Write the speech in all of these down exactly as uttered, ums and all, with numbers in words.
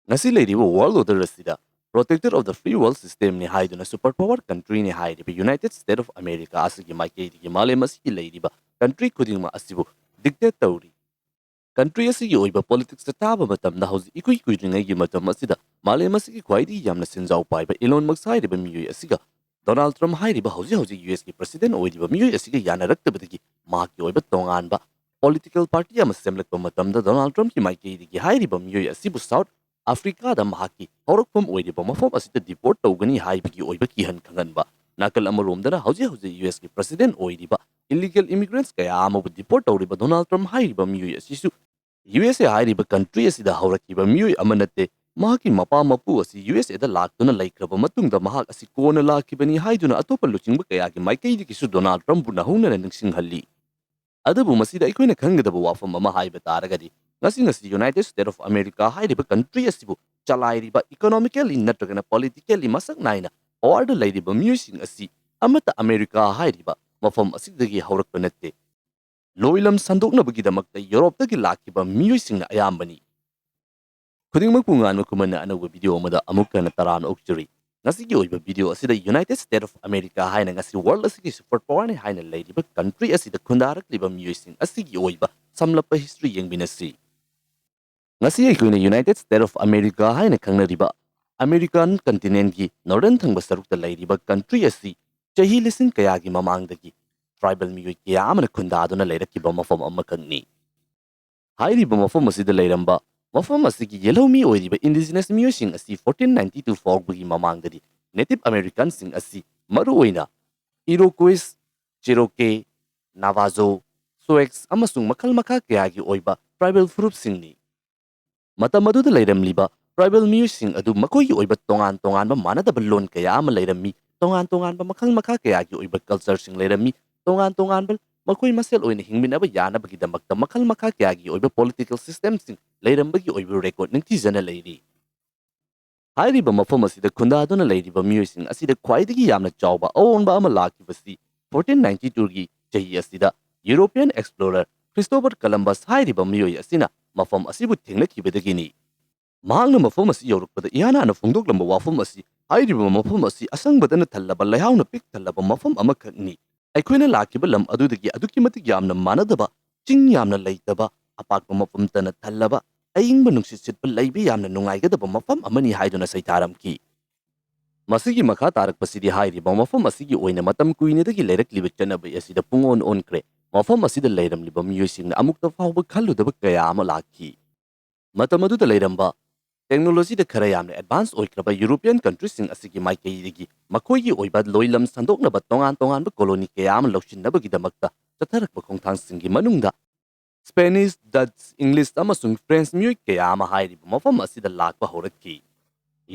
ꯉꯁꯤ ꯂꯩꯔꯤꯕ world order ꯑꯁꯤꯗ protector of the free world systemꯅꯤ ꯍꯥꯏꯗꯨꯅ super power countryꯅꯤ ꯍꯥꯏꯔꯤꯕ United States of America ꯑꯁꯤꯒꯤ ꯃꯥꯏꯀꯩꯗꯒꯤ ꯃꯥꯂꯦꯝ ꯑꯁꯤꯒꯤ ꯂꯩꯔꯤꯕ country ꯈꯨꯗꯤꯡꯃꯛ ꯑꯁꯤꯕꯨ dictate ꯇꯧꯔꯤ꯫ Country ꯑꯁꯤꯒꯤ ꯑꯣꯏꯕ politicsꯇ ꯇꯥꯕ ꯃꯇꯝꯗ ꯍꯧꯖꯤꯛ ꯏꯀꯨꯏ ꯀꯨꯏꯗ꯭ꯔꯤꯉꯩꯒꯤ ꯃꯇꯝ ꯑꯁꯤꯗ ꯃꯥꯂꯦꯝ ꯑꯁꯤꯒꯤ ꯈ꯭ꯋꯥꯏꯗꯒꯤ ꯌꯥꯝꯅ ꯁꯦꯟꯖꯥꯎ ꯄꯥꯏꯕ Elon Musk ꯍꯥꯏꯔꯤꯕ ꯃꯤꯑꯣꯏ ꯑꯁꯤꯒ Donald Trump ꯍꯥꯏꯔꯤꯕ ꯍꯧꯖꯤꯛ ꯍꯧꯖꯤꯛ USꯀꯤ president ꯑꯣꯏꯔꯤꯕ ꯃꯤꯑꯣꯏ ꯑꯁꯤꯒ ꯌꯥꯅꯔꯛꯇꯕꯗꯒꯤ ꯃꯍꯥꯛꯀꯤ ꯑꯣꯏꯕ ꯇꯣꯉꯥꯟꯕ political party ꯑꯃ ꯁꯦꯝꯂꯛꯄ ꯃꯇꯝꯗ Donald Trumpꯀꯤ ꯃꯥꯏꯀꯩꯗꯒꯤ ꯍꯥꯏꯔꯤꯕ ꯃꯤꯑꯣꯏ ꯑꯁꯤꯕꯨ South Africaꯗ ꯃꯍꯥꯛꯀꯤ ꯍꯧꯔꯛꯐꯝ ꯑꯣꯏꯔꯤꯕ ꯃꯐꯝ ꯑꯁꯤꯗ deport ꯇꯧꯒꯅꯤ ꯍꯥꯏꯕꯒꯤ ꯑꯣꯏꯕ ꯀꯤꯍꯟ ꯈꯪꯍꯟꯕ꯫ ꯅꯥꯀꯜ ꯑꯃꯔꯣꯝꯗꯅ ꯍꯧꯖꯤꯛ ꯍꯧꯖꯤꯛ USꯀꯤ president ꯑꯣꯏꯔꯤꯕ illegal immigrants ꯀꯌꯥ ꯑꯃꯕꯨ deport ꯇꯧꯔꯤꯕ Donald Trump ꯍꯥꯏꯔꯤꯕ ꯃꯤꯑꯣꯏ ꯑꯁꯤꯁꯨ USA ꯍꯥꯏꯔꯤꯕ country ꯑꯁꯤꯗ ꯍꯧꯔꯛꯈꯤꯕ ꯃꯤꯑꯣꯏ ꯑꯃ ꯅꯠꯇꯦ꯫ ꯃꯍꯥꯛꯀꯤ ꯃꯄꯥ ꯃꯄꯨ ꯑꯁꯤ USAꯗ ꯂꯥꯛꯇꯨꯅ ꯂꯩꯈ꯭ꯔꯕ ꯃꯇꯨꯡꯗ ꯃꯍꯥꯛ ꯑꯁꯤ ꯀꯣꯟꯅ ꯂꯥꯛꯈꯤꯕꯅꯤ ꯍꯥꯏꯗꯨꯅ ꯑꯇꯣꯞꯄ ꯂꯨꯆꯤꯡꯕ ꯀꯌꯥꯒꯤ ꯃꯥꯏꯀꯩꯗꯒꯤꯁꯨ Donald Trumpꯕꯨ ꯅꯧꯍꯧꯅꯅ ꯅꯤꯡꯁꯤꯡꯍꯜꯂꯤ꯫ ꯑꯗꯨꯕꯨ ꯃꯁꯤꯗ ꯑꯩꯈꯣꯏꯅ ꯈꯪꯒꯗꯕ ꯋꯥꯐꯝ ꯑꯃ ꯍꯥꯏꯕ ꯇꯥꯔꯒꯗꯤ, ꯉꯁꯤ ꯉꯁꯤ United States of America ꯍꯥꯏꯔꯤꯕ country ꯑꯁꯤꯕꯨ ꯆꯂꯥꯏꯔꯤꯕ economically ꯅꯠꯇ꯭ꯔꯒꯅ politically ꯃꯁꯛ ꯅꯥꯏꯅ powerꯗ ꯂꯩꯔꯤꯕ ꯃꯤꯑꯣꯏꯁꯤꯡ ꯑꯁꯤ ꯑꯃꯠꯇ America ꯍꯥꯏꯔꯤꯕ ꯃꯐꯝ ꯑꯁꯤꯗꯒꯤ ꯍꯧꯔꯛꯄ ꯅꯠꯇꯦ꯫ ꯂꯣꯏꯂꯝ ꯁꯟꯗꯣꯛꯅꯕꯒꯤꯗꯃꯛꯇ Europeꯇꯒꯤ ꯂꯥꯛꯈꯤꯕ ꯃꯤꯑꯣꯏꯁꯤꯡꯅ ꯑꯌꯥꯝꯕꯅꯤ꯫ ꯈꯨꯗꯤꯡꯃꯛꯄꯨ ꯉꯥꯟꯕ ꯈꯨꯃꯟꯅ ꯑꯅꯧꯕ video ꯑꯃꯗ ꯑꯃꯨꯛ ꯍꯟꯅ ꯇꯔꯥꯝꯅ ꯑꯣꯛꯆꯔꯤ꯫ ꯉꯁꯤꯒꯤ ꯑꯣꯏꯕ video ꯑꯁꯤꯗ United States of America ꯍꯥꯏꯅ ꯉꯁꯤ world ꯑꯁꯤꯒꯤ super powerꯅꯤ ꯍꯥꯏꯅ ꯂꯩꯔꯤꯕ country ꯑꯁꯤꯗ ꯈꯨꯟꯗꯥꯔꯛꯂꯤꯕ ꯃꯤꯑꯣꯏꯁꯤꯡ ꯑꯁꯤꯒꯤ ꯑꯣꯏꯕ ꯁꯝꯂꯞꯄ history ꯌꯦꯡꯃꯤꯟꯅꯁꯤ꯫ ꯉꯁꯤ ꯑꯩꯈꯣꯏꯅ United States of America ꯍꯥꯏꯅ ꯈꯪꯅꯔꯤꯕ American continentꯀꯤ northern ꯊꯪꯕ ꯁꯔꯨꯛꯇ ꯂꯩꯔꯤꯕ country ꯑꯁꯤ ꯆꯍꯤ ꯂꯤꯁꯤꯡ ꯀꯌꯥꯒꯤ ꯃꯃꯥꯡꯗꯒꯤ tribal ꯃꯤꯑꯣꯏ ꯀꯌꯥ ꯑꯃꯅ ꯈꯨꯟꯗꯥꯗꯨꯅ ꯂꯩꯔꯛꯈꯤꯕ ꯃꯐꯝ ꯑꯃꯈꯛꯅꯤ꯫ ꯍꯥꯏꯔꯤꯕ ꯃꯐꯝ ꯑꯁꯤꯗ ꯂꯩꯔꯝꯕ ꯃꯐꯝ ꯑꯁꯤꯒꯤ ꯌꯦꯜꯍꯧꯃꯤ ꯑꯣꯏꯔꯤꯕ indigenous ꯃꯤꯑꯣꯏꯁꯤꯡ ꯑꯁꯤ fourteen ninety two ꯐꯥꯎꯕꯒꯤ ꯃꯃꯥꯡꯗꯗꯤ Native Americanꯁꯤꯡ ꯑꯁꯤ ꯃꯔꯨꯑꯣꯏꯅ Iroquois, Cherokee, Navajo, Sioux ꯑꯃꯁꯨꯡ ꯃꯈꯜ ꯃꯈꯥ ꯀꯌꯥꯒꯤ ꯑꯣꯏꯕ tribal ꯐꯨꯔꯨꯞꯁꯤꯡꯅꯤ꯫ ꯃꯇꯝ ꯑꯗꯨꯗ ꯂꯩꯔꯝꯂꯤꯕ tribal ꯃꯤꯑꯣꯏꯁꯤꯡ ꯑꯗꯨ ꯃꯈꯣꯏꯒꯤ ꯑꯣꯏꯕ ꯇꯣꯉꯥꯟ ꯇꯣꯉꯥꯟꯕ ꯃꯥꯟꯅꯗꯕ ꯂꯣꯟ ꯀꯌꯥ ꯑꯃ ꯂꯩꯔꯝꯃꯤ, ꯇꯣꯉꯥꯟ ꯇꯣꯉꯥꯟꯕ ꯃꯈꯜ ꯃꯈꯥ ꯀꯌꯥꯒꯤ ꯑꯣꯏꯕ cultureꯁꯤꯡ ꯂꯩꯔꯝꯃꯤ, ꯇꯣꯉꯥꯟ ꯇꯣꯉꯥꯟꯕ ꯃꯈꯣꯏ ꯃꯁꯦꯜ ꯑꯣꯏꯅ ꯍꯤꯡꯃꯤꯟꯅꯕ ꯌꯥꯅꯕꯒꯤꯗꯃꯛꯇ ꯃꯈꯜ ꯃꯈꯥ ꯀꯌꯥꯒꯤ ꯑꯣꯏꯕ political systemꯁꯤꯡ ꯂꯩꯔꯝꯕꯒꯤ ꯑꯣꯏꯕ record ꯅꯤꯡꯊꯤꯖꯅ ꯂꯩꯔꯤ꯫ ꯍꯥꯏꯔꯤꯕ ꯃꯐꯝ ꯑꯁꯤꯗ ꯈꯨꯟꯗꯥꯗꯨꯅ ꯂꯩꯔꯤꯕ ꯃꯤꯑꯣꯏꯁꯤꯡ ꯑꯁꯤꯗ ꯈ꯭ꯋꯥꯏꯗꯒꯤ ꯌꯥꯝꯅ ꯆꯥꯎꯕ ꯑꯑꯣꯟꯕ ꯑꯃ ꯂꯥꯛꯈꯤꯕꯁꯤ fourteen ninety twoꯒꯤ ꯆꯍꯤ ꯑꯁꯤꯗ European explorer Christopher Columbus ꯍꯥꯏꯔꯤꯕ ꯃꯤꯑꯣꯏ ꯑꯁꯤꯅ ꯃꯐꯝ ꯑꯁꯤꯕꯨ ꯊꯦꯡꯅꯈꯤꯕꯗꯒꯤꯅꯤ꯫ ꯃꯍꯥꯛꯅ ꯃꯐꯝ ꯑꯁꯤ ꯌꯧꯔꯛꯄꯗ ꯏꯍꯥꯟ ꯍꯥꯟꯅ ꯐꯣꯡꯗꯣꯛꯂꯝꯕ ꯋꯥꯐꯝ ꯑꯁꯤ, "ꯍꯥꯏꯔꯤꯕ ꯃꯐꯝ ꯑꯁꯤ ꯑꯁꯪꯕꯗꯅ ꯊꯜꯂꯕ, ꯂꯩꯍꯥꯎꯅ ꯄꯤꯛ ꯊꯜꯂꯕ ꯃꯐꯝ ꯑꯃꯈꯛꯅꯤ꯫ ꯑꯩꯈꯣꯏꯅ ꯂꯥꯛꯈꯤꯕ ꯂꯝ ꯑꯗꯨꯗꯒꯤ ꯑꯗꯨꯛꯀꯤ ꯃꯇꯤꯛ ꯌꯥꯝꯅ ꯃꯥꯟꯅꯗꯕ, ꯆꯤꯡ ꯌꯥꯝꯅ ꯂꯩꯇꯕ, ꯑꯄꯥꯛꯄ ꯃꯐꯝꯇꯅ ꯊꯜꯂꯕ, ꯑꯏꯪꯕ ꯅꯨꯡꯁꯤꯠ ꯁꯤꯠꯄ ꯂꯩꯕ ꯌꯥꯝꯅ ꯅꯨꯡꯉꯥꯏꯒꯗꯕ ꯃꯐꯝ ꯑꯃꯅꯤ" ꯍꯥꯏꯗꯨꯅ ꯁꯩꯊꯥꯔꯝꯈꯤ꯫ ꯃꯁꯤꯒꯤ ꯃꯈꯥ ꯇꯥꯔꯛꯄꯁꯤꯗꯤ ꯍꯥꯏꯔꯤꯕ ꯃꯐꯝ ꯑꯁꯤꯒꯤ ꯑꯣꯏꯅ ꯃꯇꯝ ꯀꯨꯏꯅꯗꯒꯤ ꯂꯩꯔꯛꯂꯤꯕ ꯆꯠꯅꯕꯤ ꯑꯁꯤꯗ ꯄꯨꯡꯑꯣꯟ ꯑꯣꯟꯈ꯭ꯔꯦ꯫ ꯃꯐꯝ ꯑꯁꯤꯗ ꯂꯩꯔꯝꯂꯤꯕ ꯃꯤꯑꯣꯏꯁꯤꯡꯅ ꯑꯃꯨꯛꯇ ꯐꯥꯎꯕ ꯈꯜꯂꯨꯗꯕ ꯀꯌꯥ ꯑꯃ ꯂꯥꯛꯈꯤ꯫ ꯃꯇꯝ ꯑꯗꯨꯗ ꯂꯩꯔꯝꯕ ꯇꯦꯛꯅꯣꯂꯣꯖꯤꯗ ꯈꯔ ꯌꯥꯝꯅ ꯑꯦꯗꯚꯥꯟꯁ ꯑꯣꯏꯈ꯭ꯔꯕ ꯌꯨꯔꯣꯄꯤꯌꯟ ꯀꯟꯇ꯭ꯔꯤꯁꯤꯡ ꯑꯁꯤꯒꯤ ꯃꯥꯏꯀꯩꯗꯒꯤ ꯃꯈꯣꯏꯒꯤ ꯑꯣꯏꯕ ꯂꯣꯏꯂꯝ ꯁꯟꯗꯣꯛꯅꯕ ꯇꯣꯉꯥꯟ ꯇꯣꯉꯥꯟꯕ ꯀꯣꯂꯣꯅꯤ ꯀꯌꯥ ꯑꯃ ꯂꯧꯁꯤꯟꯅꯕꯒꯤꯗꯃꯛꯇ ꯆꯠꯊꯔꯛꯄ ꯈꯣꯡꯊꯥꯡꯁꯤꯡꯒꯤ ꯃꯅꯨꯡꯗ ꯁ꯭ꯄꯦꯅꯤꯁ, ꯗꯠꯆ, ꯏꯪꯂꯤꯁ ꯑꯃꯁꯨꯡ ꯐ꯭ꯔꯦꯟꯁ ꯃꯤꯑꯣꯏ ꯀꯌꯥ ꯑꯃ ꯍꯥꯏꯔꯤꯕ ꯃꯐꯝ ꯑꯁꯤꯗ ꯂꯥꯛꯄ ꯍꯧꯔꯛꯈꯤ꯫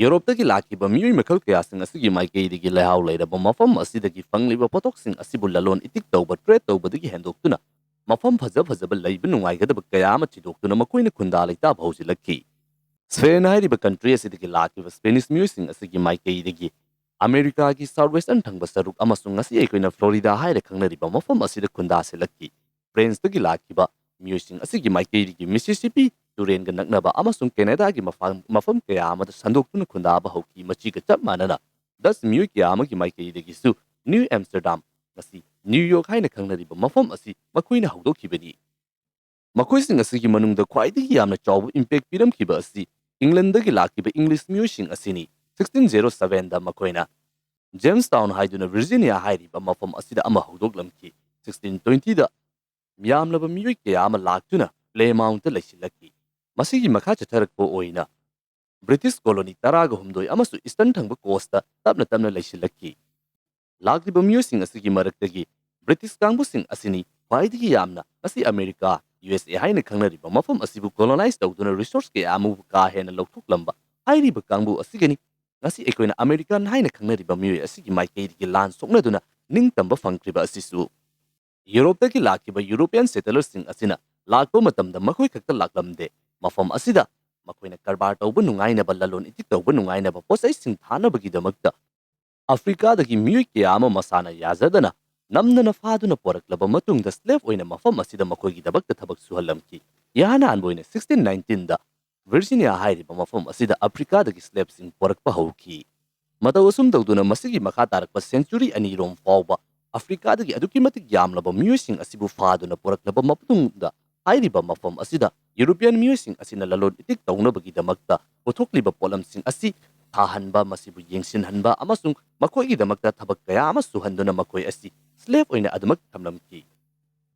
ꯌꯨꯔꯣꯞꯇꯒꯤ ꯂꯥꯛꯈꯤꯕ ꯃꯤꯑꯣꯏ ꯃꯈꯜ ꯀꯌꯥꯁꯤꯡ ꯑꯁꯤꯒꯤ ꯃꯥꯏꯀꯩꯗꯒꯤ ꯂꯩꯍꯥꯎ ꯂꯩꯔꯕ ꯃꯐꯝ ꯑꯁꯤꯗꯒꯤ ꯐꯪꯂꯤꯕ ꯄꯣꯠꯊꯣꯛꯁꯤꯡ ꯑꯁꯤꯕꯨ ꯂꯂꯣꯟ ꯏꯇꯤꯛ ꯇꯧꯕ, ꯇ꯭ꯔꯦꯗ ꯇꯧꯕꯗꯒꯤ ꯍꯦꯟꯗꯣꯛꯇꯨꯅ ꯃꯐꯝ ꯐꯖ ꯐꯖꯕ ꯂꯩꯕ ꯅꯨꯡꯉꯥꯏꯒꯗꯕ ꯀꯌꯥ ꯑꯃ ꯊꯤꯗꯣꯛꯇꯨꯅ ꯃꯈꯣꯏꯅ ꯈꯨꯟꯗꯥ ꯂꯩꯇꯥꯕ ꯍꯧꯖꯤꯜꯂꯛꯈꯤ꯫ ꯁ꯭ꯄꯦꯟ ꯍꯥꯏꯔꯤꯕ ꯀꯟꯇ꯭ꯔꯤ ꯑꯁꯤꯗꯒꯤ ꯂꯥꯛꯈꯤꯕ ꯁ꯭ꯄꯦꯅꯤꯁ ꯃꯤꯑꯣꯏꯁꯤꯡ ꯑꯁꯤꯒꯤ ꯃꯥꯏꯀꯩꯗꯒꯤ ꯑꯃꯦꯔꯤꯀꯥꯒꯤ ꯁꯥꯎꯠ ꯋꯦꯁꯇꯔꯟ ꯊꯪꯕ ꯁꯔꯨꯛ ꯑꯃꯁꯨꯡ ꯉꯁꯤ ꯑꯩꯈꯣꯏꯅ ꯐ꯭ꯂꯣꯔꯤꯗꯥ ꯍꯥꯏꯅ ꯈꯪꯅꯔꯤꯕ ꯃꯐꯝ ꯑꯁꯤꯗ ꯈꯨꯟꯗꯥꯁꯤꯜꯂꯛꯈꯤ꯫ ꯐ꯭ꯔꯦꯟꯁꯇꯒꯤ ꯂꯥꯛꯈꯤꯕ ꯃꯤꯑꯣꯏꯁꯤꯡ ꯑꯁꯤꯒꯤ ꯃꯥꯏꯀꯩꯗꯒꯤ ꯃꯤꯁꯤꯁꯤꯄꯤ ꯇꯨꯔꯦꯟꯒ ꯅꯛꯅꯕ ꯑꯃꯁꯨꯡ ꯀꯦꯅꯦꯗꯥꯒꯤ ꯃꯐꯝ, ꯃꯐꯝ ꯀꯌꯥ ꯑꯃꯗ ꯁꯟꯗꯣꯛꯇꯨꯅ ꯈꯨꯟꯗꯥꯕ ꯍꯧꯈꯤ꯫ ꯃꯁꯤꯒ ꯆꯞ ꯃꯥꯟꯅꯅ ꯗꯆ ꯃꯤꯑꯣꯏ ꯀꯌꯥ ꯑꯃꯒꯤ ꯃꯥꯏꯀꯩꯗꯒꯤꯁꯨ ꯅ꯭ꯌꯨ ꯑꯦꯝꯁꯇꯔꯗꯥꯝ, ꯉꯁꯤ ꯅ꯭ꯌꯨ ꯌꯣꯔꯛ ꯍꯥꯏꯅ ꯈꯪꯅꯔꯤꯕ ꯃꯐꯝ ꯑꯁꯤ ꯃꯈꯣꯏꯅ ꯍꯧꯗꯣꯛꯈꯤꯕꯅꯤ꯫ ꯃꯈꯣꯏꯁꯤꯡ ꯑꯁꯤꯒꯤ ꯃꯅꯨꯡꯗ ꯈ꯭ꯋꯥꯏꯗꯒꯤ ꯌꯥꯝꯅ ꯆꯥꯎꯕ ꯏꯝꯄꯦꯛ ꯄꯤꯔꯝꯈꯤꯕ ꯑꯁꯤ ꯏꯪꯂꯦꯟꯗꯒꯤ ꯂꯥꯛꯈꯤꯕ ꯏꯪꯂꯤꯁ ꯃꯤꯑꯣꯏꯁꯤꯡ ꯑꯁꯤꯅꯤ꯫ ꯁꯤꯛꯁꯇꯤꯟ ꯖꯦꯔꯣ ꯁꯚꯦꯟꯗ ꯃꯈꯣꯏꯅ ꯖꯦꯝꯁꯇꯥꯎꯟ ꯍꯥꯏꯗꯨꯅ ꯚꯤꯔꯖꯤꯅꯤꯌꯥ ꯍꯥꯏꯔꯤꯕ ꯃꯐꯝ ꯑꯁꯤꯗ ꯑꯃ ꯍꯧꯗꯣꯛꯂꯝꯈꯤ꯫ ꯁꯤꯛꯁꯇꯤꯟ ꯇ꯭ꯋꯦꯟꯇꯤꯗ ꯌꯥꯝꯂꯕ ꯃꯤꯑꯣꯏ ꯀꯌꯥ ꯑꯃ ꯂꯥꯛꯇꯨꯅ ꯄ꯭ꯂꯦꯃꯥꯎꯟꯠꯇ ꯂꯩꯁꯤꯜꯂꯛꯈꯤ꯫ ꯃꯁꯤꯒꯤ ꯃꯈꯥ ꯆꯠꯊꯔꯛꯄ ꯑꯣꯏꯅ ꯕ꯭ꯔꯤꯇꯤꯁ ꯀꯣꯂꯣꯅꯤ ꯇꯔꯥꯒ ꯍꯨꯝꯗꯣꯏ ꯑꯃꯁꯨꯡ ꯏꯁꯇꯔꯟ ꯊꯪꯕ ꯀꯣꯁꯇ ꯇꯞꯅ ꯇꯞꯅ ꯂꯩꯁꯤꯜꯂꯛꯈꯤ꯫ ꯂꯥꯛꯂꯤꯕ ꯃꯤꯑꯣꯏꯁꯤꯡ ꯑꯁꯤꯒꯤ ꯃꯔꯛꯇꯒꯤ ꯕ꯭ꯔꯤꯇꯤꯁ ꯀꯥꯡꯕꯨꯁꯤꯡ ꯑꯁꯤꯅꯤ ꯈ꯭ꯋꯥꯏꯗꯒꯤ ꯌꯥꯝꯅ ꯉꯁꯤ ꯑꯃꯦꯔꯤꯀꯥ, ꯌꯨ ꯑꯦꯁ ꯑꯦ ꯍꯥꯏꯅ ꯈꯪꯅꯔꯤꯕ ꯃꯐꯝ ꯑꯁꯤꯕꯨ ꯀꯣꯂꯣꯅꯥꯏꯖ ꯇꯧꯗꯨꯅ ꯔꯤꯁꯣꯔꯁ ꯀꯌꯥ ꯑꯃꯕꯨ ꯀꯥ ꯍꯦꯟꯅ ꯂꯧꯊꯣꯛꯂꯝꯕ ꯍꯥꯏꯔꯤꯕ ꯀꯥꯡꯕꯨ ꯑꯁꯤꯒꯅꯤ꯫ ꯉꯁꯤ ꯑꯩꯈꯣꯏꯅ ꯑꯃꯦꯔꯤꯀꯥꯟ ꯍꯥꯏꯅ ꯈꯪꯅꯔꯤꯕ ꯃꯤꯑꯣꯏ ꯑꯁꯤꯒꯤ ꯃꯥꯏꯀꯩꯗꯒꯤ ꯂꯥꯟ ꯁꯣꯛꯅꯗꯨꯅ ꯅꯤꯡꯇꯝꯕ ꯐꯪꯈ꯭ꯔꯤꯕ ꯑꯁꯤꯁꯨ꯫ ꯌꯨꯔꯣꯞꯇꯒꯤ ꯂꯥꯛꯈꯤꯕ ꯌꯨꯔꯣꯄꯤꯌꯟ ꯁꯦꯇꯂꯔꯁꯤꯡ ꯑꯁꯤꯅ ꯂꯥꯛꯄ ꯃꯇꯝꯗ ꯃꯈꯣꯏ ꯈꯛꯇ ꯂꯥꯛꯂꯝꯗꯦ꯫ ꯃꯐꯝ ꯑꯁꯤꯗ ꯃꯈꯣꯏꯅ ꯀꯔꯕꯥꯔ ꯇꯧꯕ ꯅꯨꯡꯉꯥꯏꯅꯕ, ꯂꯂꯣꯟ ꯏꯇꯤꯛ ꯇꯧꯕ ꯅꯨꯡꯉꯥꯏꯅꯕ, ꯄꯣꯠꯆꯩꯁꯤꯡ ꯊꯥꯅꯕꯒꯤꯗꯃꯛꯇ ꯑꯐ꯭ꯔꯤꯀꯥꯗꯒꯤ ꯃꯤꯑꯣꯏ ꯀꯌꯥ ꯑꯃ ꯃꯁꯥꯅ ꯌꯥꯖꯗꯅ ꯅꯝꯗꯅ ꯐꯥꯗꯨꯅ ꯄꯣꯔꯛꯂꯕ ꯃꯇꯨꯡꯗ ꯁ꯭ꯂꯦꯕ ꯑꯣꯏꯅ ꯃꯐꯝ ꯑꯁꯤꯗ ꯃꯈꯣꯏꯒꯤꯗꯃꯛꯇ ꯊꯕꯛ ꯁꯨꯍꯜꯂꯝꯈꯤ꯫ ꯏꯍꯥꯟ ꯍꯥꯟꯕ ꯑꯣꯏꯅ ꯁꯤꯛꯁꯇꯤꯟ ꯅꯥꯏꯟꯇꯤꯟꯗ ꯚꯔꯖꯤꯅꯤꯌꯥ ꯍꯥꯏꯔꯤꯕ ꯃꯐꯝ ꯑꯁꯤꯗ ꯑꯐ꯭ꯔꯤꯀꯥꯗꯒꯤ ꯁ꯭ꯂꯦꯞꯁꯤꯡ ꯄꯨꯔꯛꯄ ꯍꯧꯈꯤ꯫ ꯃꯇꯧ ꯑꯁꯨꯝ ꯇꯧꯗꯨꯅ ꯃꯁꯤꯒꯤ ꯃꯈꯥ ꯇꯥꯔꯛꯄ ꯁꯦꯟꯆꯨꯔꯤ ꯑꯅꯤꯔꯣꯝ ꯐꯥꯎꯕ ꯑꯐ꯭ꯔꯤꯀꯥꯗꯒꯤ ꯑꯗꯨꯛꯀꯤ ꯃꯇꯤꯛ ꯌꯥꯝꯂꯕ ꯃꯤꯑꯣꯏꯁꯤꯡ ꯑꯁꯤꯕꯨ ꯐꯥꯗꯨꯅ ꯄꯨꯔꯛꯂꯕ ꯃꯇꯨꯡꯗ, ꯍꯥꯏꯔꯤꯕ ꯃꯐꯝ ꯑꯁꯤꯗ ꯌꯨꯔꯣꯄꯤꯌꯟ ꯃꯤꯑꯣꯏꯁꯤꯡ ꯑꯁꯤꯅ ꯂꯂꯣꯟ ꯏꯇꯤꯛ ꯇꯧꯅꯕꯒꯤꯗꯃꯛꯇ ꯄꯨꯊꯣꯛꯂꯤꯕ ꯄꯣꯠꯂꯝꯁꯤꯡ ꯑꯁꯤ ꯊꯥꯍꯟꯕ, ꯃꯁꯤꯕꯨ ꯌꯦꯡꯁꯤꯟꯍꯟꯕ ꯑꯃꯁꯨꯡ ꯃꯈꯣꯏꯒꯤꯗꯃꯛꯇ ꯊꯕꯛ ꯀꯌꯥ ꯑꯃ ꯁꯨꯍꯟꯗꯨꯅ ꯃꯈꯣꯏ ꯑꯁꯤ ꯁ꯭ꯂꯦꯞ ꯑꯣꯏꯅ ꯑꯗꯨꯃꯛ ꯊꯝꯂꯝꯈꯤ꯫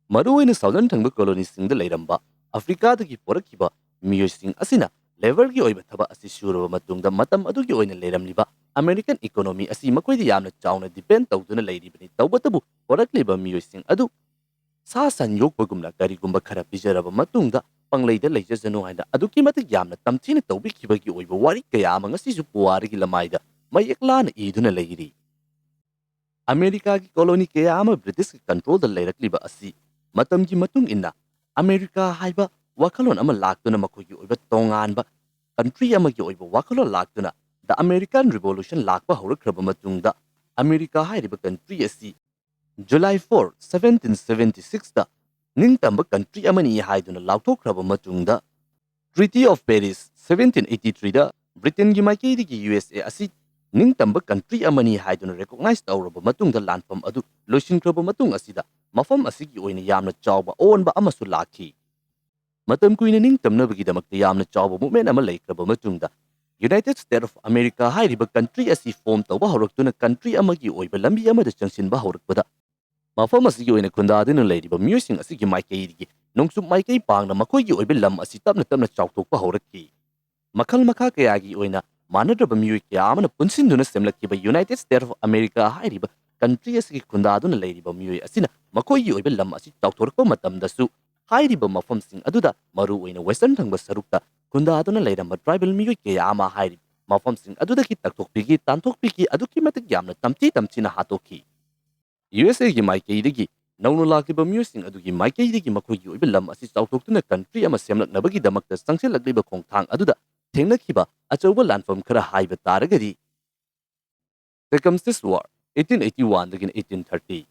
ꯃꯔꯨꯑꯣꯏꯅ ꯁꯥꯎꯗꯔꯟ ꯊꯪꯕ ꯀꯣꯂꯣꯅꯤꯁꯤꯡꯗ ꯂꯩꯔꯝꯕ ꯑꯐ꯭ꯔꯤꯀꯥꯗꯒꯤ ꯄꯨꯔꯛꯈꯤꯕ ꯃꯤꯑꯣꯏꯁꯤꯡ ꯑꯁꯤꯅ ꯂꯦꯕꯔꯒꯤ ꯑꯣꯏꯕ ꯊꯕꯛ ꯑꯁꯤ ꯁꯨꯔꯕ ꯃꯇꯨꯡꯗ, ꯃꯇꯝ ꯑꯗꯨꯒꯤ ꯑꯣꯏꯅ ꯂꯩꯔꯝꯂꯤꯕ ꯑꯃꯦꯔꯤꯀꯟ ꯏꯀꯣꯅꯣꯃꯤ ꯑꯁꯤ ꯃꯈꯣꯏꯗ ꯌꯥꯝꯅ ꯆꯥꯎꯅ ꯗꯤꯄꯦꯟ ꯇꯧꯗꯨꯅ ꯂꯩꯔꯤꯕꯅꯤ꯫ ꯇꯧꯕꯇꯕꯨ, ꯄꯨꯔꯛꯂꯤꯕ ꯃꯤꯑꯣꯏꯁꯤꯡ ꯑꯗꯨ ꯁꯥ ꯁꯟ ꯌꯣꯛꯄꯒꯨꯝꯅ ꯀꯔꯤꯒꯨꯝꯕ ꯈꯔ ꯄꯤꯖꯔꯕ ꯃꯇꯨꯡꯗ ꯄꯪꯂꯩꯗ ꯂꯩꯖꯁꯅꯨ ꯍꯥꯏꯅ ꯑꯗꯨꯛꯀꯤ ꯃꯇꯤꯛ ꯌꯥꯝꯅ ꯇꯝꯊꯤꯅ ꯇꯧꯕꯤꯈꯤꯕꯒꯤ ꯑꯣꯏꯕ ꯋꯥꯔꯤ ꯀꯌꯥ ꯑꯃ ꯉꯁꯤꯁꯨ ꯄꯨꯋꯥꯔꯤꯒꯤ ꯂꯃꯥꯏꯗ ꯃꯌꯦꯛ ꯂꯥꯅ ꯏꯗꯨꯅ ꯂꯩꯔꯤ꯫ ꯑꯃꯦꯔꯤꯀꯥꯒꯤ ꯀꯣꯂꯣꯅꯤ ꯀꯌꯥ ꯑꯃ ꯕ꯭ꯔꯤꯇꯤꯁꯀꯤ ꯀꯟꯇ꯭ꯔꯣꯜꯗ ꯂꯩꯔꯛꯂꯤꯕ ꯑꯁꯤ ꯃꯇꯝꯒꯤ ꯃꯇꯨꯡ ꯏꯟꯅ ꯑꯃꯦꯔꯤꯀꯥ ꯍꯥꯏꯕ ꯋꯥꯈꯜꯂꯣꯟ ꯑꯃ ꯂꯥꯛꯇꯨꯅ ꯃꯈꯣꯏꯒꯤ ꯑꯣꯏꯕ ꯇꯣꯉꯥꯟꯕ ꯀꯟꯇ꯭ꯔꯤ ꯑꯃꯒꯤ ꯑꯣꯏꯕ ꯋꯥꯈꯜꯂꯣꯟ ꯂꯥꯛꯇꯨꯅ The American Revolution ꯂꯥꯛꯄ ꯍꯧꯔꯛꯈ꯭ꯔꯕ ꯃꯇꯨꯡꯗ, ꯑꯃꯦꯔꯤꯀꯥ ꯍꯥꯏꯔꯤꯕ ꯀꯟꯇ꯭ꯔꯤ ꯑꯁꯤ July four, seventeen seventy sixꯇ ꯅꯤꯡꯇꯝꯕ ꯀꯟꯇ꯭ꯔꯤ ꯑꯃꯅꯤ ꯍꯥꯏꯗꯨꯅ ꯂꯥꯎꯊꯣꯛꯈ꯭ꯔꯕ ꯃꯇꯨꯡꯗ, Treaty of Paris seventeen eighty threeꯗ ꯕ꯭ꯔꯤꯇꯦꯟꯒꯤ ꯃꯥꯏꯀꯩꯗꯒꯤ ꯌꯨ ꯑꯦꯁ ꯑꯦ ꯑꯁꯤ ꯅꯤꯡꯇꯝꯕ ꯀꯟꯇ꯭ꯔꯤ ꯑꯃꯅꯤ ꯍꯥꯏꯗꯨꯅ ꯔꯦꯀꯣꯛꯅꯥꯏꯖ ꯇꯧꯔꯕ ꯃꯇꯨꯡꯗ, ꯂꯥꯟꯐꯝ ꯑꯗꯨ ꯂꯣꯏꯁꯤꯟꯈ꯭ꯔꯕ ꯃꯇꯨꯡ ꯑꯁꯤꯗ ꯃꯐꯝ ꯑꯁꯤꯒꯤ ꯑꯣꯏꯅ ꯌꯥꯝꯅ ꯆꯥꯎꯕ ꯑꯑꯣꯟꯕ ꯑꯃꯁꯨ ꯂꯥꯛꯈꯤ꯫ ꯃꯇꯝ ꯀꯨꯏꯅ ꯅꯤꯡꯇꯝꯅꯕꯒꯤꯗꯃꯛꯇ ꯌꯥꯝꯅ ꯆꯥꯎꯕ ꯃꯨꯞꯃꯦꯟ ꯑꯃ ꯂꯩꯈ꯭ꯔꯕ ꯃꯇꯨꯡꯗ, United States of America ꯍꯥꯏꯔꯤꯕ ꯀꯟꯇ꯭ꯔꯤ ꯑꯁꯤ ꯐꯣꯔꯝ ꯇꯧꯕ ꯍꯧꯔꯛꯇꯨꯅ ꯀꯟꯇ꯭ꯔꯤ ꯑꯃꯒꯤ ꯑꯣꯏꯕ ꯂꯝꯕꯤ ꯑꯃꯗ ꯆꯪꯁꯤꯟꯕ ꯍꯧꯔꯛꯄꯗ, ꯃꯐꯝ ꯑꯁꯤꯒꯤ ꯑꯣꯏꯅ ꯈꯨꯟꯗꯥꯗꯨꯅ ꯂꯩꯔꯤꯕ ꯃꯤꯑꯣꯏꯁꯤꯡ ꯑꯁꯤꯒꯤ ꯃꯥꯏꯀꯩꯗꯒꯤ ꯅꯣꯡꯆꯨꯞ ꯃꯥꯏꯀꯩ ꯄꯥꯡꯅ ꯃꯈꯣꯏꯒꯤ ꯑꯣꯏꯕ ꯂꯝ ꯑꯁꯤ ꯇꯞꯅ ꯇꯞꯅ ꯆꯥꯎꯊꯣꯛꯄ ꯍꯧꯔꯛꯈꯤ꯫ ꯃꯈꯜ ꯃꯈꯥ ꯀꯌꯥꯒꯤ ꯑꯣꯏꯅ ꯃꯥꯟꯅꯗ꯭ꯔꯕ ꯃꯤꯑꯣꯏ ꯀꯌꯥ ꯑꯃꯅ ꯄꯨꯟꯁꯤꯟꯗꯨꯅ ꯁꯦꯝꯂꯛꯈꯤꯕ United States of America ꯍꯥꯏꯔꯤꯕ ꯀꯟꯇ꯭ꯔꯤ ꯑꯁꯤꯒꯤ ꯈꯨꯟꯗꯥꯗꯨꯅ ꯂꯩꯔꯤꯕ ꯃꯤꯑꯣꯏ ꯑꯁꯤꯅ ꯃꯈꯣꯏꯒꯤ ꯑꯣꯏꯕ ꯂꯝ ꯑꯁꯤ ꯆꯥꯎꯊꯣꯔꯛꯄ ꯃꯇꯝꯗꯁꯨ, ꯍꯥꯏꯔꯤꯕ ꯃꯐꯝꯁꯤꯡ ꯑꯗꯨꯗ, ꯃꯔꯨꯑꯣꯏꯅ ꯋꯦꯁꯇꯔꯟ ꯊꯪꯕ ꯁꯔꯨꯛꯇ ꯈꯨꯟꯗꯥꯗꯨꯅ ꯂꯩꯔꯝꯕ ꯇ꯭ꯔꯥꯏꯕꯦꯜ ꯃꯤꯑꯣꯏ ꯀꯌꯥ ꯑꯃ ꯍꯥꯏꯔꯤꯕ ꯃꯐꯝꯁꯤꯡ ꯑꯗꯨꯗꯒꯤ ꯇꯛꯊꯣꯛꯄꯤꯈꯤ, ꯇꯥꯟꯊꯣꯛꯄꯤꯈꯤ, ꯑꯗꯨꯛꯀꯤ ꯃꯇꯤꯛ ꯌꯥꯝꯅ ꯇꯝꯊꯤ ꯇꯝꯊꯤꯅ ꯍꯥꯠꯇꯣꯛꯈꯤ꯫ ꯌꯨ ꯑꯦꯁ ꯑꯦꯒꯤ ꯃꯥꯏꯀꯩꯗꯒꯤ ꯅꯧꯅ ꯂꯥꯛꯂꯤꯕ ꯃꯤꯑꯣꯏꯁꯤꯡ ꯑꯗꯨꯒꯤ ꯃꯥꯏꯀꯩꯗꯒꯤ ꯃꯈꯣꯏꯒꯤ ꯑꯣꯏꯕ ꯂꯝ ꯑꯁꯤ ꯆꯥꯎꯊꯣꯛꯇꯨꯅ ꯀꯟꯇ꯭ꯔꯤ ꯑꯃ ꯁꯦꯝꯂꯛꯅꯕꯒꯤꯗꯃꯛꯇ ꯆꯪꯁꯤꯜꯂꯛꯂꯤꯕ ꯈꯣꯡꯊꯥꯡ ꯑꯗꯨꯗ ꯊꯦꯡꯅꯈꯤꯕ ꯑꯆꯧꯕ ꯂꯥꯟꯐꯝ ꯈꯔ ꯍꯥꯏꯕ ꯇꯥꯔꯒꯗꯤ, Tecumseh War, eighteen eighty-one ꯗꯒꯤꯅ eighteen thirty,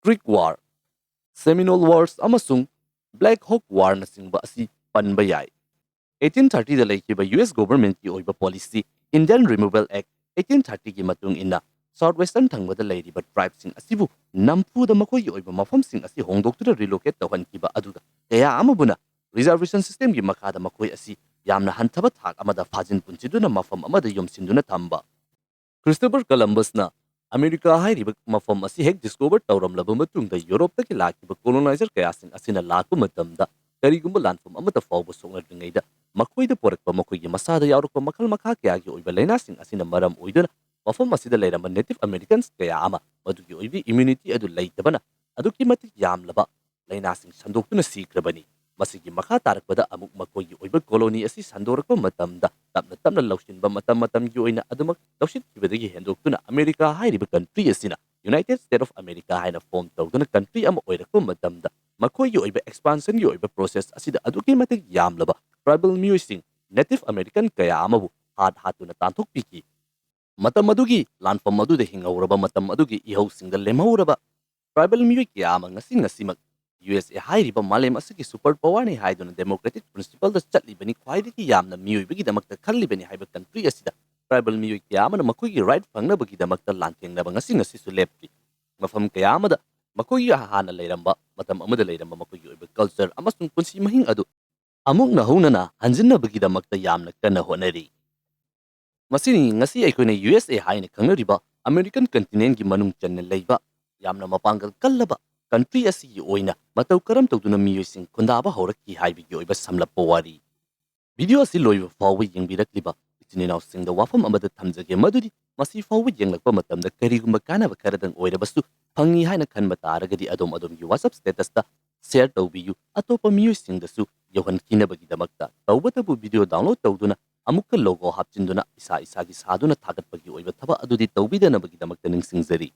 Creek War, Seminole Wars ꯑꯃꯁꯨꯡ Black Hawk Warꯅꯆꯤꯡꯕ ꯑꯁꯤ ꯄꯟꯕ ꯌꯥꯏ꯫ ꯑꯩꯠꯇꯤꯟ ꯊꯥꯔꯇꯤꯗ ꯂꯩꯈꯤꯕ ꯌꯨ ꯑꯦꯁ ꯒꯣꯚꯔꯟꯃꯦꯟꯠꯀꯤ ꯑꯣꯏꯕ ꯄꯣꯂꯤꯁꯤ, ꯏꯟꯗꯤꯌꯟ ꯔꯤꯃꯨꯚꯦꯜ ꯑꯦꯛ ꯑꯩꯠꯇꯤꯟ ꯊꯥꯔꯇꯤꯒꯤ ꯃꯇꯨꯡ ꯏꯟꯅ, ꯁꯥꯎꯠ ꯋꯦꯁꯇꯔꯟ ꯊꯪꯕꯗ ꯂꯩꯔꯤꯕ ꯇ꯭ꯔꯥꯏꯕꯁꯤꯡ ꯑꯁꯤꯕꯨ ꯅꯝꯐꯨꯗ ꯃꯈꯣꯏꯒꯤ ꯑꯣꯏꯕ ꯃꯐꯝꯁꯤꯡ ꯑꯁꯤ ꯍꯣꯡꯗꯣꯛꯇꯨꯅ ꯔꯤꯂꯣꯀꯦꯠ ꯇꯧꯍꯟꯈꯤꯕ, ꯑꯗꯨꯒ ꯀꯌꯥ ꯑꯃꯕꯨꯅ ꯔꯤꯖꯔꯕꯦꯁꯟ ꯁꯤꯁꯇꯦꯝꯒꯤ ꯃꯈꯥꯗ ꯃꯈꯣꯏ ꯑꯁꯤ ꯌꯥꯝꯅ ꯍꯟꯊꯕ ꯊꯥꯛ ꯑꯃꯗ ꯐꯥꯖꯤꯟ ꯄꯨꯟꯁꯤꯟꯗꯨꯅ ꯃꯐꯝ ꯑꯃꯗ ꯌꯣꯝꯁꯤꯟꯗꯨꯅ ꯊꯝꯕ꯫ ꯈ꯭ꯔꯤꯁꯇꯣꯐꯔ ꯀꯂꯝꯕꯁꯅ ꯑꯃꯦꯔꯤꯀꯥ ꯍꯥꯏꯔꯤꯕ ꯃꯐꯝ ꯑꯁꯤ ꯍꯦꯛ ꯗꯤꯁꯀꯣꯚꯔ ꯇꯧꯔꯝꯂꯕ ꯃꯇꯨꯡꯗ, ꯌꯨꯔꯣꯞꯇꯒꯤ ꯂꯥꯛꯈꯤꯕ ꯀꯣꯂꯣꯅꯥꯏꯖꯔ ꯀꯌꯥꯁꯤꯡ ꯑꯁꯤꯅ ꯂꯥꯛꯄ ꯃꯇꯝꯗ ꯀꯔꯤꯒꯨꯝꯕ ꯂꯥꯟꯐꯝ ꯑꯃꯠꯇ ꯐꯥꯎꯕ ꯁꯣꯛꯅꯗ꯭ꯔꯤꯉꯩꯗ, ꯃꯈꯣꯏꯗ ꯄꯣꯔꯛꯄ ꯃꯈꯣꯏꯒꯤ ꯃꯁꯥꯗ ꯌꯥꯎꯔꯛꯄ ꯃꯈꯜ ꯃꯈꯥ ꯀꯌꯥꯒꯤ ꯑꯣꯏꯕ ꯂꯥꯏꯅꯥꯁꯤꯡ ꯑꯁꯤꯅ ꯃꯔꯝ ꯑꯣꯏꯗꯨꯅ, ꯃꯐꯝ ꯑꯁꯤꯗ ꯂꯩꯔꯝꯕ ꯅꯦꯇꯤꯚ ꯑꯃꯦꯔꯤꯀꯟꯁ ꯀꯌꯥ ꯑꯃ ꯃꯗꯨꯒꯤ ꯑꯣꯏꯕ ꯏꯝꯌꯨꯅꯤꯇꯤ ꯑꯗꯨ ꯂꯩꯇꯕꯅ, ꯑꯗꯨꯛꯀꯤ ꯃꯇꯤꯛ ꯌꯥꯝꯂꯕ ꯂꯥꯏꯅꯥꯁꯤꯡ ꯁꯟꯗꯣꯛꯇꯨꯅ ꯁꯤꯈ꯭ꯔꯕꯅꯤ꯫ ꯃꯁꯤꯒꯤ ꯃꯈꯥ ꯇꯥꯔꯛꯄꯗ ꯑꯃꯨꯛ ꯃꯈꯣꯏꯒꯤ ꯑꯣꯏꯕ ꯀꯣꯂꯣꯅꯤ ꯑꯁꯤ ꯁꯟꯗꯣꯔꯛꯄ ꯃꯇꯝꯗ, ꯇꯞꯅ ꯇꯞꯅ ꯂꯧꯁꯤꯟꯕ, ꯃꯇꯝ ꯃꯇꯝꯒꯤ ꯑꯣꯏꯅ ꯑꯗꯨꯃꯛ ꯂꯧꯁꯤꯟꯈꯤꯕꯗꯒꯤ ꯍꯦꯟꯗꯣꯛꯇꯨꯅ, ꯑꯃꯦꯔꯤꯀꯥ ꯍꯥꯏꯔꯤꯕ ꯀꯟꯇ꯭ꯔꯤ ꯑꯁꯤꯅ ꯌꯨꯅꯥꯏꯇꯦꯗ ꯁ꯭ꯇꯦꯠ ꯑꯣꯐ ꯑꯃꯦꯔꯤꯀꯥ ꯍꯥꯏꯅ ꯐꯣꯔꯝ ꯇꯧꯗꯨꯅ ꯀꯟꯇ꯭ꯔꯤ ꯑꯃ ꯑꯣꯏꯔꯛꯄ ꯃꯇꯝꯗ, ꯃꯈꯣꯏꯒꯤ ꯑꯣꯏꯕ ꯑꯦꯛꯁꯄꯥꯟꯁꯟꯒꯤ ꯑꯣꯏꯕ ꯄ꯭ꯔꯣꯁꯦꯁ ꯑꯁꯤꯗ ꯑꯗꯨꯛꯀꯤ ꯃꯇꯤꯛ ꯌꯥꯝꯂꯕ ꯇ꯭ꯔꯥꯏꯕꯦꯜ ꯃꯤꯑꯣꯏꯁꯤꯡ, ꯅꯦꯇꯤꯚ ꯑꯃꯦꯔꯤꯀꯟ ꯀꯌꯥ ꯑꯃꯕꯨ ꯍꯥꯠ ꯍꯥꯠꯇꯨꯅ ꯇꯥꯟꯊꯣꯛꯄꯤꯈꯤ꯫ ꯃꯇꯝ ꯑꯗꯨꯒꯤ ꯂꯥꯟꯐꯝ ꯑꯗꯨꯗ ꯍꯤꯡꯍꯧꯔꯕ, ꯃꯇꯝ ꯑꯗꯨꯒꯤ ꯏꯍꯧꯁꯤꯡꯗ ꯂꯦꯝꯍꯧꯔꯕ ꯇ꯭ꯔꯥꯏꯕꯦꯜ ꯃꯤꯑꯣꯏ ꯀꯌꯥ ꯑꯃ ꯉꯁꯤ ꯉꯁꯤꯃꯛ ꯌꯨ ꯑꯦꯁ ꯑꯦ ꯍꯥꯏꯔꯤꯕ ꯃꯥꯂꯦꯝ ꯑꯁꯤꯒꯤ ꯁꯨꯄꯔ ꯄꯋꯥꯔꯅꯤ ꯍꯥꯏꯗꯨꯅ ꯗꯦꯃꯣꯀ꯭ꯔꯦꯇꯤꯛ ꯄ꯭ꯔꯤꯟꯁꯤꯄꯜꯗ ꯆꯠꯂꯤꯕꯅꯤ, ꯈ꯭ꯋꯥꯏꯗꯒꯤ ꯌꯥꯝꯅ ꯃꯤꯑꯣꯏꯕꯒꯤꯗꯃꯛꯇ ꯈꯜꯂꯤꯕꯅꯤ ꯍꯥꯏꯕ ꯀꯟꯇ꯭ꯔꯤ ꯑꯁꯤꯗ ꯇ꯭ꯔꯥꯏꯕꯦꯜ ꯃꯤꯑꯣꯏ ꯀꯌꯥ ꯑꯃꯅ ꯃꯈꯣꯏꯒꯤ ꯔꯥꯏꯠ ꯐꯪꯅꯕꯒꯤꯗꯃꯛꯇ ꯂꯥꯟꯊꯦꯡꯅꯕ ꯉꯁꯤ ꯉꯁꯤꯁꯨ ꯂꯦꯞꯇ꯭ꯔꯤ꯫ ꯃꯐꯝ ꯀꯌꯥ ꯑꯃꯗ ꯃꯈꯣꯏꯒꯤ ꯍꯥꯟꯅ ꯂꯩꯔꯝꯕ, ꯃꯇꯝ ꯑꯃꯗ ꯂꯩꯔꯝꯕ ꯃꯈꯣꯏꯒꯤ ꯑꯣꯏꯕ ꯀꯜꯆꯔ ꯑꯃꯁꯨꯡ ꯄꯨꯟꯁꯤ ꯃꯍꯤꯡ ꯑꯗꯨ ꯑꯃꯨꯛ ꯅꯧꯍꯧꯅꯅ ꯍꯟꯖꯤꯟꯅꯕꯒꯤꯗꯃꯛꯇ ꯌꯥꯝꯅ ꯀꯟꯅ ꯍꯣꯠꯅꯔꯤ꯫ ꯃꯁꯤꯅꯤ ꯉꯁꯤ ꯑꯩꯈꯣꯏꯅ ꯌꯨ ꯑꯦꯁ ꯑꯦ ꯍꯥꯏꯅ ꯈꯪꯅꯔꯤꯕ ꯑꯃꯦꯔꯤꯀꯟ ꯀꯟꯇꯤꯅꯦꯟꯒꯤ ꯃꯅꯨꯡ ꯆꯟꯅ ꯂꯩꯕ ꯌꯥꯝꯅ ꯃꯄꯥꯡꯒꯜ ꯀꯜꯂꯕ ꯀꯟꯇ꯭ꯔꯤ ꯑꯁꯤꯒꯤ ꯑꯣꯏꯅ ꯃꯇꯧ ꯀꯔꯝ ꯇꯧꯗꯨꯅ ꯃꯤꯑꯣꯏꯁꯤꯡ ꯈꯨꯟꯗꯥꯕ ꯍꯧꯔꯛꯈꯤ ꯍꯥꯏꯕꯒꯤ ꯑꯣꯏꯕ ꯁꯝꯂꯞꯄ ꯋꯥꯔꯤ꯫ ꯚꯤꯗꯤꯑꯣ ꯑꯁꯤ ꯂꯣꯏꯕ ꯐꯥꯎꯕ ꯌꯦꯡꯕꯤꯔꯛꯂꯤꯕ ꯏꯆꯤꯟ ꯏꯅꯥꯎꯁꯤꯡꯗ ꯋꯥꯐꯝ ꯑꯃꯗ ꯊꯝꯖꯒꯦ, ꯃꯗꯨꯗꯤ ꯃꯁꯤ ꯐꯥꯎꯕ ꯌꯦꯡꯂꯛꯄ ꯃꯇꯝꯗ ꯀꯔꯤꯒꯨꯝꯕ ꯀꯥꯟꯅꯕ ꯈꯔꯗꯪ ꯑꯣꯏꯔꯕꯁꯨ ꯐꯪꯏ ꯍꯥꯏꯅ ꯈꯟꯕ ꯇꯥꯔꯒꯗꯤ, ꯑꯗꯣꯝ ꯑꯗꯣꯝꯒꯤ WhatsApp statusꯇ ꯁꯦꯌꯔ ꯇꯧꯕꯤꯌꯨ, ꯑꯇꯣꯞꯄ ꯃꯤꯑꯣꯏꯁꯤꯡꯗꯁꯨ ꯌꯧꯍꯟꯈꯤꯅꯕꯒꯤꯗꯃꯛꯇ꯫ ꯇꯧꯕꯇꯕꯨ ꯚꯤꯗꯤꯑꯣ ꯗꯥꯎꯟꯂꯣꯗ ꯇꯧꯗꯨꯅ ꯑꯃꯨꯛꯀ ꯂꯣꯒꯣ ꯍꯥꯞꯆꯤꯟꯗꯨꯅ ꯏꯁꯥ ꯏꯁꯥꯒꯤ ꯁꯥꯗꯨꯅ ꯊꯥꯒꯠꯄꯒꯤ ꯑꯣꯏꯕ ꯊꯕꯛ ꯑꯗꯨꯗꯤ ꯇꯧꯕꯤꯗꯅꯕꯒꯤꯗꯃꯛꯇ ꯅꯤꯡꯁꯤꯡꯖꯔꯤ꯫